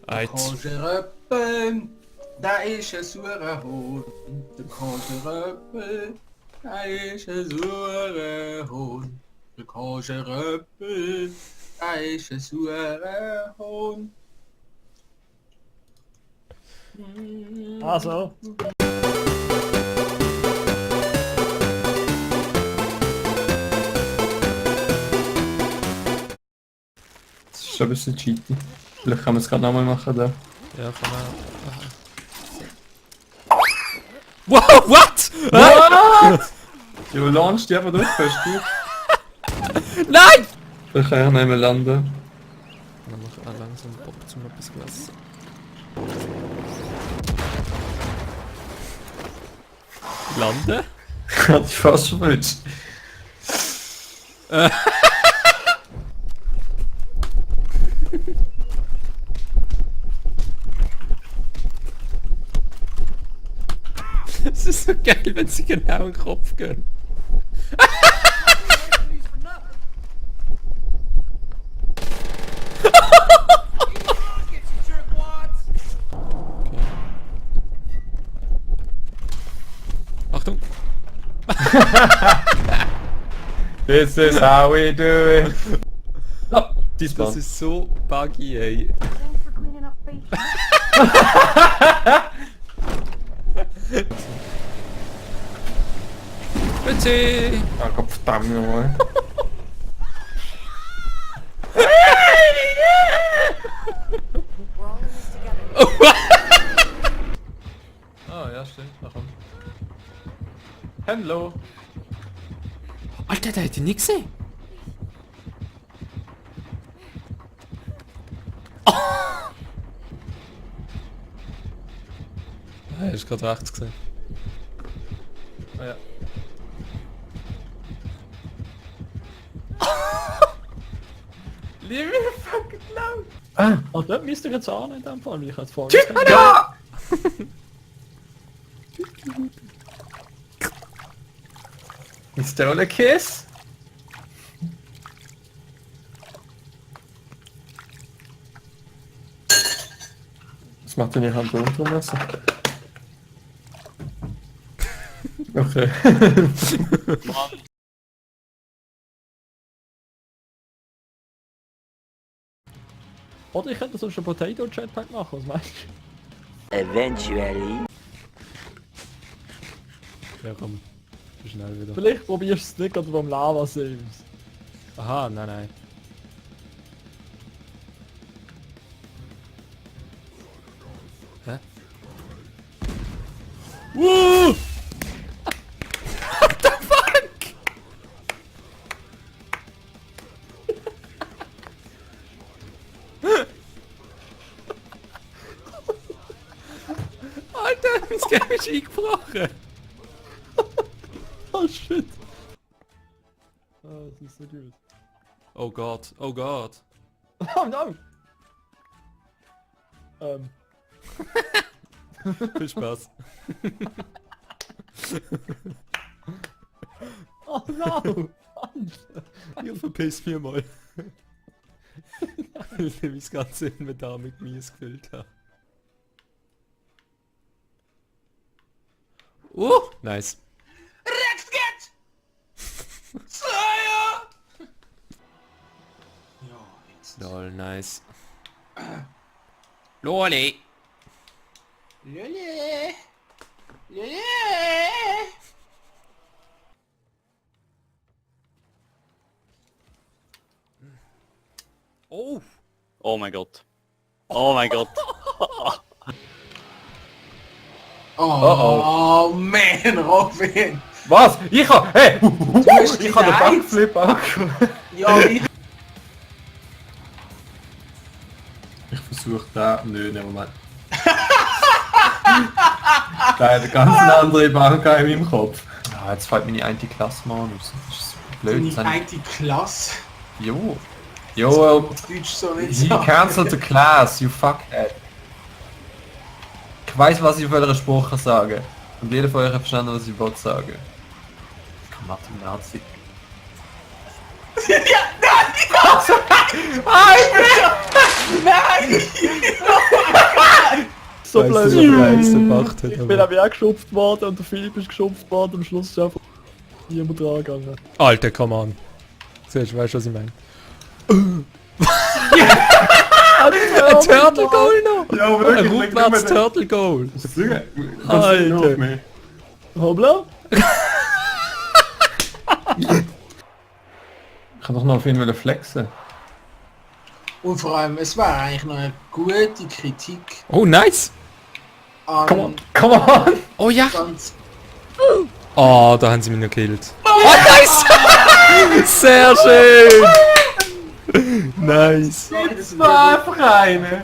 Uit. Kongeruppen, daar is een zure hond. De kongeruppen, daar is een zure hond. De kongeruppen, daar is een zure hond. Also. Das ist schon ein bisschen cheaty. Vielleicht kann man es gerade nochmal machen da. Ja, kann man. Wow, what? What? Du launchst die einfach durch, fest gut. Nein! Vielleicht kann ich nicht mehr landen. Dann mach ich langsam Bock zum etwas Glas. Landen? Hat dich fast verwünscht. Es ist so geil, wenn sie genau in den Kopf gehen. Achtung! This is how we do it. Oh, diesmal. Das ist so buggy, ey. Thanks for cleaning up Facebook. Bitte! Ah, Gott verdammt nochmal. We're all in this together. Ah ja, stimmt. Na komm. Hallo. Alter, der hat ihn nicht gesehen! Oh. Er ist gerade rechts gesehen. Ah ja. Liebe fucking laut. Ah, und dort müsst ihr jetzt auch nicht in dem Fall, wie ich jetzt vorhin gesagt habe. Ja! Ist der alle Kiss? Was macht denn die Hand unter dem Messer? Okay. Oder ich könnte sonst einen Potato Jetpack machen, was meinst du? Eventually. Ja, komm. Schnell wieder. Vielleicht probierst du es nicht gerade beim Lava-See aus. Aha, nein, nein. Hä? What the fuck? Alter, mein Game ist eingebrochen. Oh shit. Ah, das ist so gut. Oh Gott, oh Gott. Oh no! Viel Spaß. Oh no! Ja, verpiss mich mal. Weil ich mein ganzes Inventar mit Mies gefüllt habe. Nice. Rechts geht's! Slayer! Ja, jetzt. Lol, nice. Loli! Lille! Lille! Oh! Oh mein Gott. Oh mein Gott. Oh, man, Robin! Was? Ich hab... Hey! hast Ich hab den gesagt. Backflip angefangen. Ja, ich... Ich versuche da... Nö, nehmen wir mal. Da hat eine ganz andere Bank in meinem Kopf. Ah, jetzt fällt meine eine Klasse mal an. Das ist blöd. Deine Das habe eine Klasse. Jo. Jo, Auf Deutsch so nicht he sagen. cancelled the class, you fuckhead. Ich weiss, was ich auf eurer Sprache sage. Und jeder von euch hat verstanden, was ich wollte sagen. Komm, Mathe, Nazi. Ja, nein! Nein! so Weiss blöd. nicht, wer es gemacht hat, Ich aber- bin eben auch geschupft worden und der Philipp ist geschupft worden. Am Schluss ist einfach niemand dran gegangen. Alter, come on. Siehst du, weißt du, was ich meine? Ein Turtle Goal noch! Ja, aber Ein rückwärts Turtle Goal! Alter. Hoppla. Ich kann doch noch auf ihn flexen. Und vor allem, es war eigentlich noch eine gute Kritik Oh, nice! an Come on! Oh ja! ganz... Oh, da haben sie mich noch gekillt. Oh, nice! Sehr schön! Nice! Das war einfach eine!